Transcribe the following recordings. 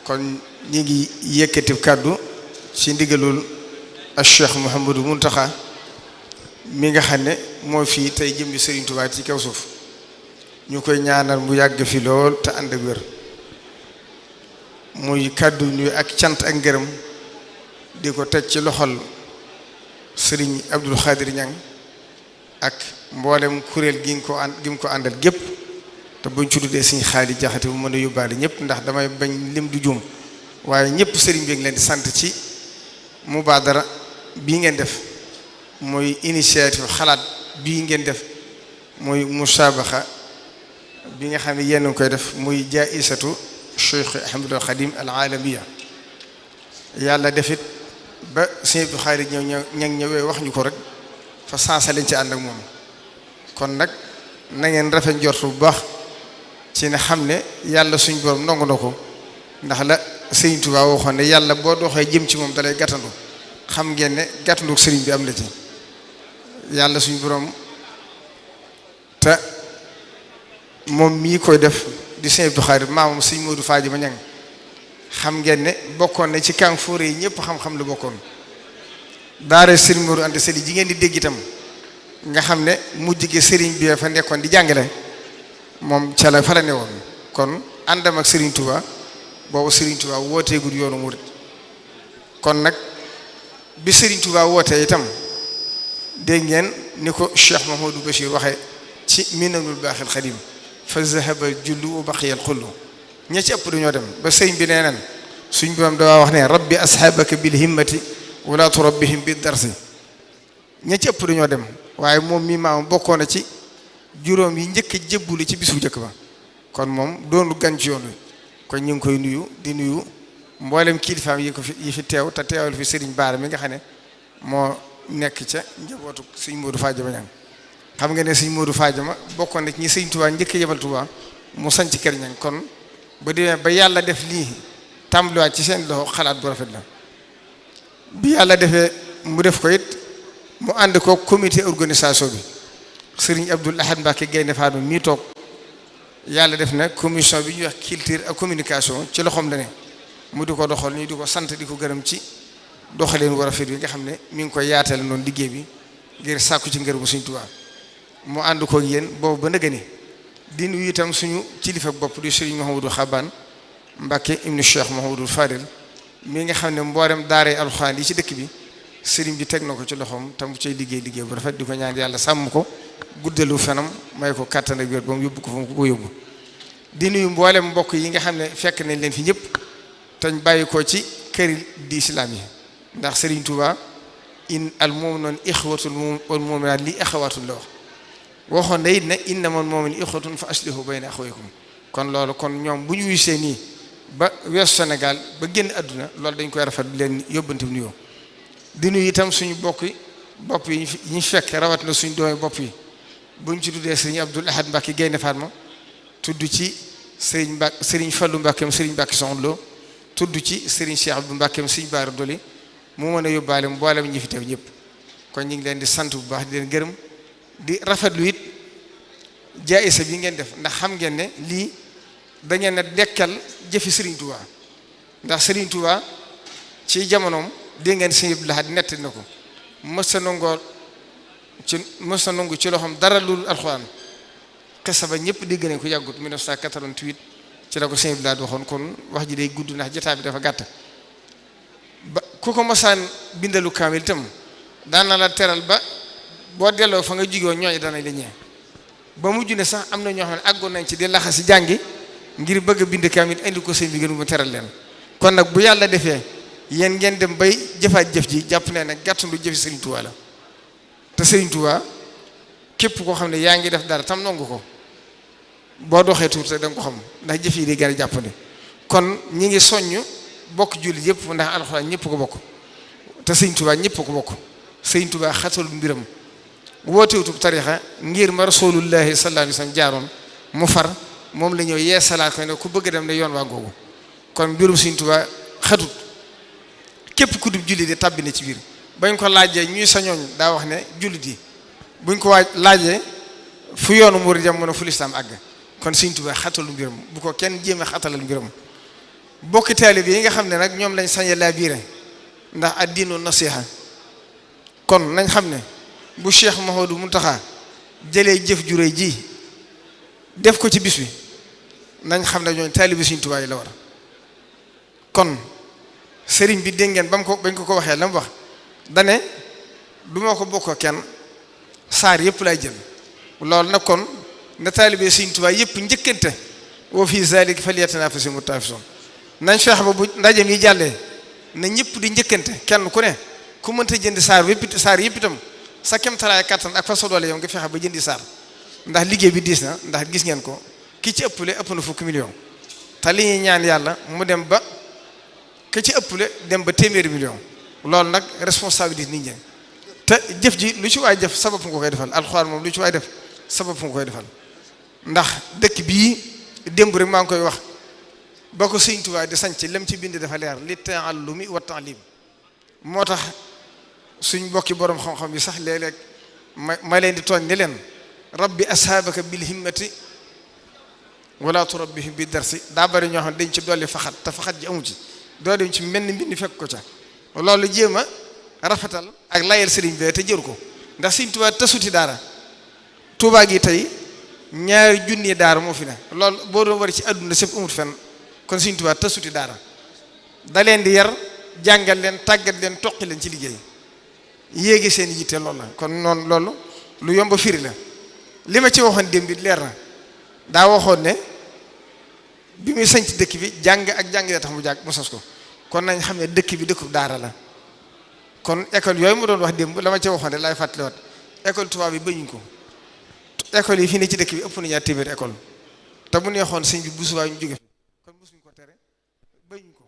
kon ñi ngi yëkkati kàddu ci ndigalul al Cheikh Mouhamadou Mountakha mi nga xam ne moo fii tey jëmmi Serigne Touba ci kaw suuf ñu koy ñaanal mu yàgg fi lool te ànd ak wér muy kàddu ñu ak cant ak ngërëm di ko teg ci loxol Serigne Abdoul Khadir Niang ak mboolem kuréel gi mu ko àndal gépp te buñ ci tuddee Serigne Xaali Jaxate bu mën a yóbbaale ñëpp ndax damay bañ lim du juum waaye ñëpp Serigne bi ngi leen di sant ci mubaadara bii ngeen def mooy initiative xalaat bii ngeen def mooy musaabaxa bi nga xam ne yéen a ngi koy def muy jaaisatu Cheikh Ahmadul Xadim al alamiya yàlla defit ba Sëñ Abdou Khadre ñëwee wax ñu ko rek fa sansa lañ ci ànd ak moom kon nag na ngeen rafet njort bu baax ci ne xam ne yàlla suñ borom ndongo na ko ndax la Sëñ Tuubaa waxoon ne yàlla boo doxee jëm ci moom dalay gàttandu xam ngeen ne gàttandu sëriñ bi am na ci yàlla suñ borom te moom mii koy def di Sëñ Abdou Khadre maamam Sëñ Modou Fadima Niang xam ngeen ne bokkoon na ci kàng fóore yi ñëpp xam-xam lu bokkoon daara Sëriñ Modou Anta Sali ji ngeen di dégg itam nga xam ne mujj gi sëriñ bi fa nekkoon di jàngale moom ca la fa la ne woon kon àndam ak Sëriñ Touba boobu Sëriñ Touba wooteegul yoonu murit kon nag bi Sëriñ Touba wootee itam dégg ngeen ni ko Cheikh Mahamadou Bachir waxee ci Minanul Baaxil Xadim fa zahaba jullu wa baqiyal xullu ña ci ëpp dañoo dem ba sëriñ bi nee nan suñ borom daa wax ne rabbi asxaabaka bil himmati wala turabbihim bi darsi ña ci ëpp dañoo dem waaye moom mii maam bokkoon na ci juróom yi njëkk a jébbulu ci bisu njëkk ba kon moom doonu gan ci yoon wi kon ñu ngi koy nuyu di nuyu mboolem kilifaam yi fi teew te teewal fi Serigne Bara mi nga xam ne moo nekk ca njabootu Serigne Modou Fadiama Niang xam nga ne Serigne Modou Fadiama bokkoon na ci ñi Serigne Touba njëkk a yebal Touba mu sanc kër Niang kon ba demee ba yàlla def lii tàmbaliwaat ci seen loxo xalaat bu rafet la bi yàlla defee mu def ko it mu ànd ko comité organisation bi Serigne Abdoul Ahad Mbacké Gaynde Fatma mii toog yàlla def na commission bi ñuy wax culture ak communication ci loxoom la ne mu di ko doxal ñu di ko sant di ko gërëm ci doxaleen war a fit bi nga xam ne mi ngi koy yaatale noonu liggéey bi ngir sàkku ci ngërëmu Sëriñ Tuubaa mu ànd koog yéen boobu ba nëgëni di nuyu itam suñu kilifa bopp di Serigne Mouhamadou Xaban Mbacké ibnu Cheikh Mouhamadou Fadel mi nga xam ne mboolem daaree alxuraan yi ci dëkk bi Serigne bi teg na ko ci loxoom tam mu cay liggéey bu rafet di ko ñaan yàlla sàmm ko guddalu fenam may ko kàttan ak wér ba mu yóbbu ko fa mu ko yóbbu di nuyu mboolem mbokk yi nga xam ne fekk nañ leen fi ñëpp tañ bàyyi ko ci këri di islam yi ndax Serigne Touba in al mu'minuuna ixwatul wal mu'minaat li axawaatul la waxoon na it ne innamal mu'minuuna ixwatun fa aslihu bayna axawaykum kon loolu kon ñoom bu ñu wisee nii ba weesu Sénégal ba génn àdduna loolu dañ koy rafet di leen yóbbante nuyoo di nuyu itam suñu bopp yi ñu fekk rawat na suñu doomi bopp yi buñ ci tuddee Serigne Abdoul Ahad Mbacké Gaynde Fatma tudd ci Serigne Fallou Mbacké Serigne Mbacké Soxna Lo tudd ci Serigne Cheikh Abdou Mbacké Serigne Bara Doli mu mën a yóbbaale mboolem ñi fi teew ñëpp kon ñu ngi leen di sant bu baax di leen gërëm di rafetlu it jaayisa bi ngeen def ndax xam ngeen ne lii da ngeen a dekkal jëfi Serigne Touba ndax Serigne Touba ci jamonoom dégg ngeen Serigne Abdoul Ahad nettali na ko mës a nangu ci loxoom dara lu alxuraan xisa ba ñëpp dégg nañ ko yàggut 1988 ci la ko Serigne Abdoul Ahad waxoon kon wax ji day gudd ndax jotaay bi dafa gàtt ba ku ko mosaan bindalu kaamil itam daan na la teral ba boo delloo fa nga jugee ñooñu danañ la ñee ba mujj ne sax am na ñoo xam ne àggoon nañ ci di laxa si jàngi ngir bëgg a bind kaamil indi ko sëñ bi gën mu teral leen kon nag bu yàlla defee yéen ngeen dem bay jëfaat jëf ji jàpp ne nag gàttandu jëfi Serigne Touba la te Serigne Touba képp koo xam ne yaa ngi def dara tam nangu ko boo doxee tuuti rek da nga ko xam ndax jëf yi di gën a jàppandi kon ñi ngi soññ bokk jullit yëpp ndax alxuraan ñëpp ko bokk te Serigne Touba ñëpp ko bokk Serigne Touba xatalul mbiram wootewutub tarixa ngir ma rasulullahi sallallahu alayhi wa sallam jaaroon mu far moom la ñëw yee salaat ko ne ku bëgg dem ne yoon waa googu kon mbirum Serigne Touba xatut képp ku dub jullit di tàbbi na ci biir bañ ko laajee ñuy sañooñ daa wax ne jullit yi buñ ko laajee fu yoonu murid jam mën a fu lislaam àgg kon Serigne Touba xatalu mbiram bu ko kenn jéem a xatalal mbiram bokki taalibe yi nga xam ne nag ñoom lañ sañe laa biire ndax addiinu nasiha kon nañ xam ne bu Cheikh Mouhamadou Mountakha jëlee jëf ju réy ji def ko ci bis bi nañ xam ne ñooñ taalibe Sëriñ Tuubaa yi la war kon sëriñ bi dégg ngeen bañ ko waxee la mu wax dane du ma ko bokk kenn saar yëpp lay jël loolu nag kon na taalibe Sëriñ Tuubaa yëpp njëkkante wa fi zalika falyatanaafasil mutanaafisuun nañ feex ba bu ndajem yi jàllee na ñëpp di njëkkante kenn ku ne ku mënta jëndi saar yëpp itam sa kem talaay kattan ak fa sa doole yow nga fexe ba jëndi saar ndax liggéey bi diis na ndax gis ngeen ko ki ci ëppale ëpp na fukki million te li ñuy ñaan yàlla mu dem ba ki ci ëppale dem ba téeméeri million loolu nag responsabilité nit ñi te jëf ji lu ci waay def sabab nga koy defal alxuraan moom lu ci waay def sabab nga koy defal ndax dëkk bii démb rek maa ngi koy wax ba ko Sëriñ Tuubaa di sanc lam ci bind dafa leer li taallumi wa taalim moo tax suñ mbokki borom xam-xam yi sax léeg-léeg ma leen di tooñ ne leen rabbi ashaabaka bil himmati wala turabbihim bi darsi daa bari ñoo xam ne dañ ci dolli faxat te faxat ji amu ci doo dem ci mel ni mbind fekk ko ca loolu jéem a rafetal ak layel sëriñ bi te jëru ko ndax Sëriñ Tuubaa tasuti daara Tuubaa gi tey 2 junni daara moo fi ne loolu boo doon war ci àdduna sëpp amut fenn kon Sëriñ Tuubaa tasuti daara da leen di yar jàngal leen tàggat leen toqi leen ci liggéey yéegi seen yitte loolu la kon noonu loolu lu yomb firi la li ma ci waxoon démb bi leer na daa waxoon ne bi muy sanc dëkk bi jàng ak jàngale tax mu sos ko kon nañ xam ne dëkk bi dëkkub daara la kon école yooyu mu doon wax démb la ma ci waxoon de laay fàttaliwaat école tubaab bi bañuñ ko école yi fii ne ci dëkk bi ëpp na 2 téeméeri école te bu neexoon sëñ bi bu subaa ñu jóge fi kon mosuñ ko tere bañuñ ko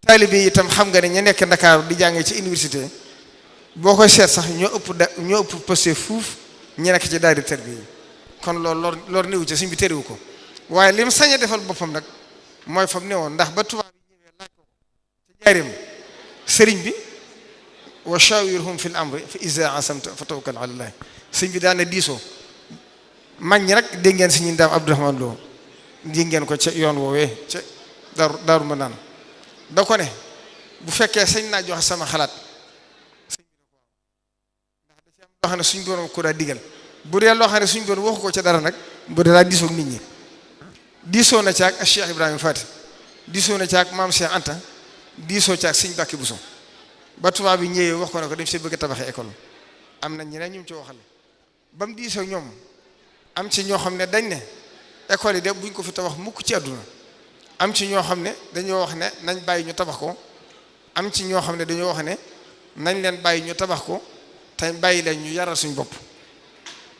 taalibe yi itam xam nga ne ña nekk Ndakaaru di jàngee ci université boo koy seet sax ñoo ëpp posté fuuf ñi nekk ci daari tarbiya yi kon loolu néewu ci sëñ bi terewu ko waaye li mu sañ a defal boppam nag mooy fam ne woon ndax ba tubaab yi ñëwee laaj ko ci jaarim sëriñ bi wa shawirhum fil amri fa iza asamta fa tawakkal ala Allah sëñ bi daana diisoo mag ñi rek dégg ngeen si ñu daam Abdourahmane Lo dégg ngeen ko ca yoon woowee ca daaru ma naan da ko ne bu fekkee sañ naa joxe sama xalaat sëñ bi da ko waaw ndax da ci am loo xam ne suñ borom ko daa digal bu dee loo xam ne suñ borom waxu ko ca dara nag bu dee daa diisoo ak nit ñi diisoo na caag ak Cheikh Ibrahima Fati diisoo na caag maam Cheikh Anta diisoo caag sëñ Bàkki Buso ba tubaab bi ñëwee wax ko ne ko dem see bëgg a tabaxee école am na ñeneen ñu ci waxal ba mu diisoo ñoom am ci ñoo xam ne dañ ne école yi de buñ ko fi tabax mukk ci àdduna am ci ñoo xam ne dañoo wax ne nañ bàyyi ñu tabax ko am ci ñoo xam ne dañoo wax ne nañ leen bàyyi ñu tabax ko te bàyyi leen ñu yaral suñ bopp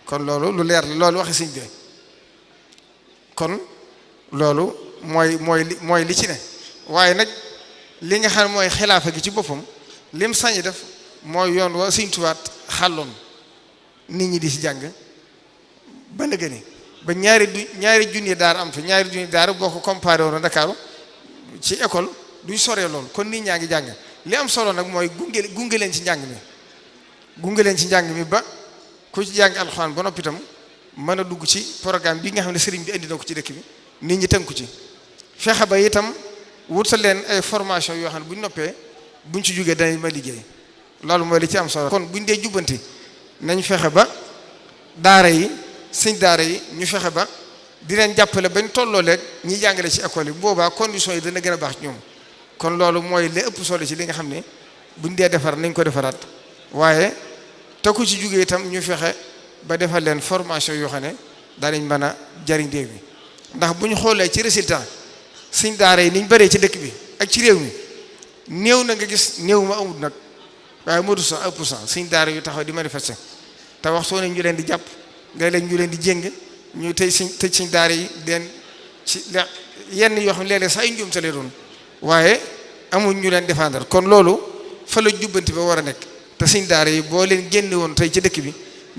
kon loolu lu leer la loolu waxi sëñ bi kon loolu mooy li ci ne waaye nag li nga xam ne mooy xilaafa gi ci boppam lim sañ def mooy yoon wa Sëriñ Tuubaa xàlloon nit ñi di ci jàng ba nëgë ni ba ñaari junni daara am fa ñaari junni daara boo ko comparé woon Ndakaaru ci école duñ soree loolu kon nit ñaa ngi jàng li am solo nag mooy gunge leen ci njàng mi ba ku ci jàng alxuraan ba noppi itam mën a dugg ci programme bi nga xam ne sëriñ bi indi na ko ci dëkk bi nit ñi tënku ci fexe ba itam wutal leen ay formation yoo xam ne buñ noppee buñ ci jógee dañuy ma liggéey loolu mooy li ci am solo kon buñ dee jubbanti nañ fexe ba daara yi sëñ daara yi ñu fexe ba di leen jàppale bañ tolloo leeg ñi jàngale ci école yi boobaa conditions yi dana gën a baax ci ñoom kon loolu mooy li ëpp solo ci li nga xam ne buñ dee defar nañ ko defaraat waaye te ku ci jógee itam ñu fexe ba defal leen formation yoo xam ne danañ mën a jariñ réew mi ndax bu ñu xoolee ci résultat sëñ daara yi niñ bëree ci dëkk bi ak ci réew mi néew na nga gis néew ma amut nag waaye motu 1% sëñ daara yu taxaw di manifester te waxtoo ne ñu leen di jàpp nga leen ñu leen di jéng ñu tëj sëñ daara yi den ci yenn yoo xam ne léeg-léeg sax ay njuumte lay doon waaye amuñ ñu leen défendre kon loolu fa la jubbanti ba war a nekk te sëñ daara yi boo leen génne woon tey ci dëkk bi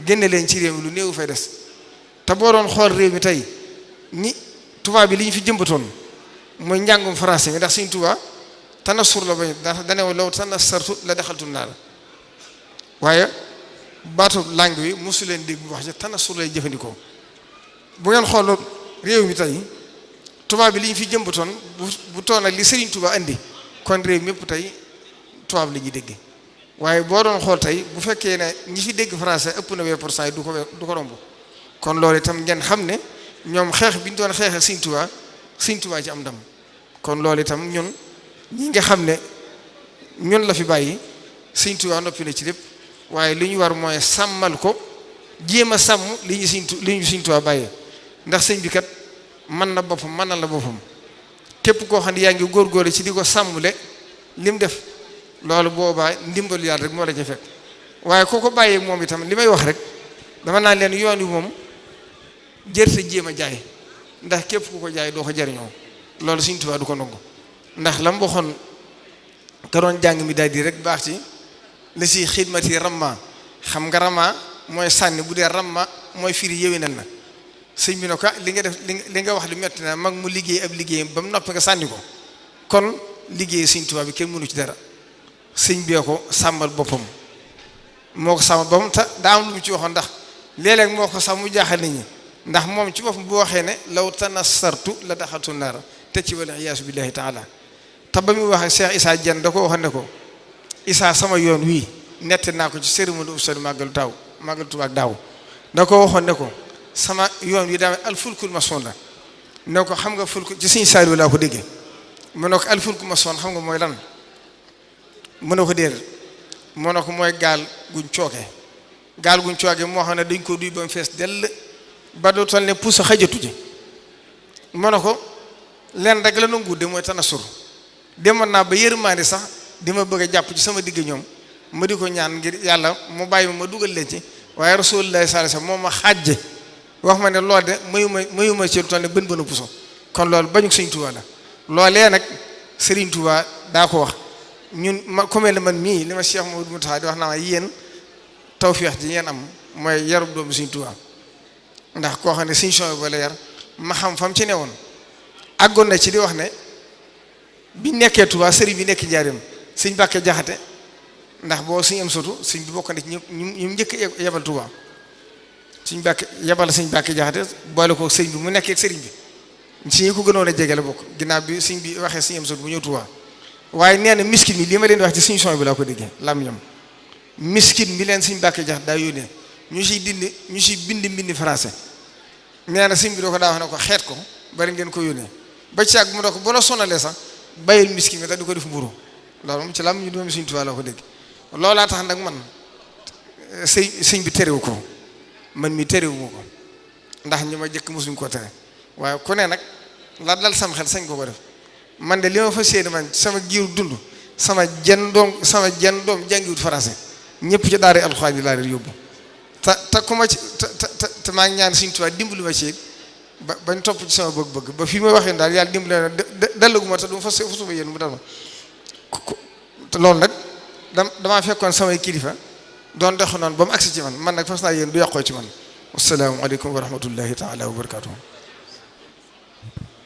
génne leen ci réew mi lu néew fay des te boo doon xool réew mi tey ni tubaab bi li ñu fi jëmbatoon mooy njàngum français mi ndax sëñ Tuubaa tanasur la bañ ndax danew law tanasartu la daxaltu naar waaye baatu langue bi mosu leen dégg bu wax ci tanasur lay jëfandikoo bu ngeen xool réew mi tey tubaab bi li ñu fi jëmbatoon bu toona li Serigne Touba andi kon réew mépp tey tubaab la ñuy dégg waaye boo doon xool tey bu fekkee ne ñi fi dégg français ëpp na 20% yi du ko romb kon loolu itam ngeen xam ne ñoom xeex bi ñu doon xeexal Serigne Touba ci am ndam kon loolu itam ñun ñi nga xam ne ñun la fi bàyyi Serigne Touba noppi na ci lépp waaye li ñu war mooy sàmmal ko jéem a sàmm li ñu Serigne Touba bàyyee ndax sëñ bi kat mën na boppam mën na la boppam képp koo xam ne yaa ngi góorgóorlu ci di ko sàmmule lim def loolu boobaa ndimbalu yàlla rek moo la ca fekk waaye koo ko bàyyee moom itam li may wax rek dama naan leen yoon wi moom jërte jéem a jaay ndax képp ku ko jaay doo ko jariñoo loolu Sëñ Tuubaa du ko nangu ndax la mu waxoon ka doon jàng mi daal di rek baax ci la si xidmati ramma xam nga ramma mooy sànni bu dee ramma mooy firi yéwénal na sëñ bi ne ko li nga def li nga wax lu metti na mag mu liggéey ab liggéeyam ba mu noppi nga sànni ko kon liggéey Sëñ Tuubaa bi kenn mënu ci dara sëñ bee ko sàmmal boppam moo ko sàmmal boppam te daa am lu mu ci waxoon ndax léeg-léeg moo ko sax mu jaaxal nit ñi ndax moom ci boppam bu waxee ne law tanassartu la daxaltu naara te ci wala iyaasu billahi taala te ba muy wax Cheikh Issa Diène da ko waxoon ne ko Issa sama yoon wii nett naa ko ci cérémonie officielle màggalu Tuubaa daaw da ko waxoon ne ko sama yoon wi daa alfulkul masoon la ne ko xam nga fulku ci Sëñ Saaliw laa ko déggee mu ne ko alfulku masoon xam nga mooy lan mu ne ko déer mu ne ko mooy gaal guñ cooke moo xam ne dañ ko duy ba mu fees dell ba doo toll ne pusa xajatu ji mu ne ko leen rek la nangu de mooy tanasur demoon naa ba yërmaande sax di ma bëgg a jàpp ci sama digg ñoom ma di ko ñaan ngir yàlla mu bàyyi ma dugal leen ci waaye Rasulullah sallallahu alayhi wasallam moo ma xàjje wax ma ne loolu de mayuma ci lu toll ne bën puso kon loolu bañu Sëñ Tuubaa la loolee nag Serigne Touba daa ko wax ñun ku mel ne man mii li ma Cheikh Mouhamadou Mountakha di wax naa yéen tawfeex ji ngeen am mooy yarub doomu Sëñ Tuubaa ndax koo xam ne Sëñ Suwaybu ba la yar ma xam fam ci newoon àggoon na ci di wax ne bi nekkee Touba sëriñ bi nekk Njaaréem Sëñ Mbàkke Jaxate ndax boo Sëñ am sotu sëñ bi bokk na ci ñu njëkk yebal Touba Sëñ Mbàkke yebal Sëñ Mbàkke Jaxate boole ko sëñ bi mu nekkee sëriñ bi si ñi ko gënoon a jege la bokk ginnaaw bi sëñ bi waxee Sëñ am sotu bu ñëw Touba waaye nee na miskin mi li ma leen wax ci Sëñ Suwaybu bi laa ko déggee lam ñam miskin mi leen Sëñ Mbàkke Jaxate daa yónnee ñu siy bind français nee na sëñ bi doo ko daa wax ne ko xeet ko bari ngeen ko yónnee ba ci àgg mu ne ko bu la sonalee sax bàyyil miskin mi te di ko def mburu loolu moom ci lam ñu doomi Sëñ Tuubaa la ko dégg loolaa tax nag man sëñ bi terewu ko man mi terewuma ko ndax ñi ma jëkk mosuñ koo tere waaye ku ne nag la dal sam xel sañ ko def man de li ma fa séeni man sama giiru dund sama jenn doom jàngiwut français ñëpp ci daara alxuraan yi laa leen yóbbu te ku ma ci te maa ngi ñaan Sëñ Tuubaa dimbali ma ci bañ topp ci sama bëgg-bëgg ba fii may waxee daal yàlla dimbali na dallaguma te du ma fa suma yéen mu dal ma te loolu nag damaa fekkoon samay kilifa doon dox noonu ba mu agsi ci man nag fas naa yéen du yàqoo ci man assalaamu aleykum wa rahmatullahi taala wa barakatuh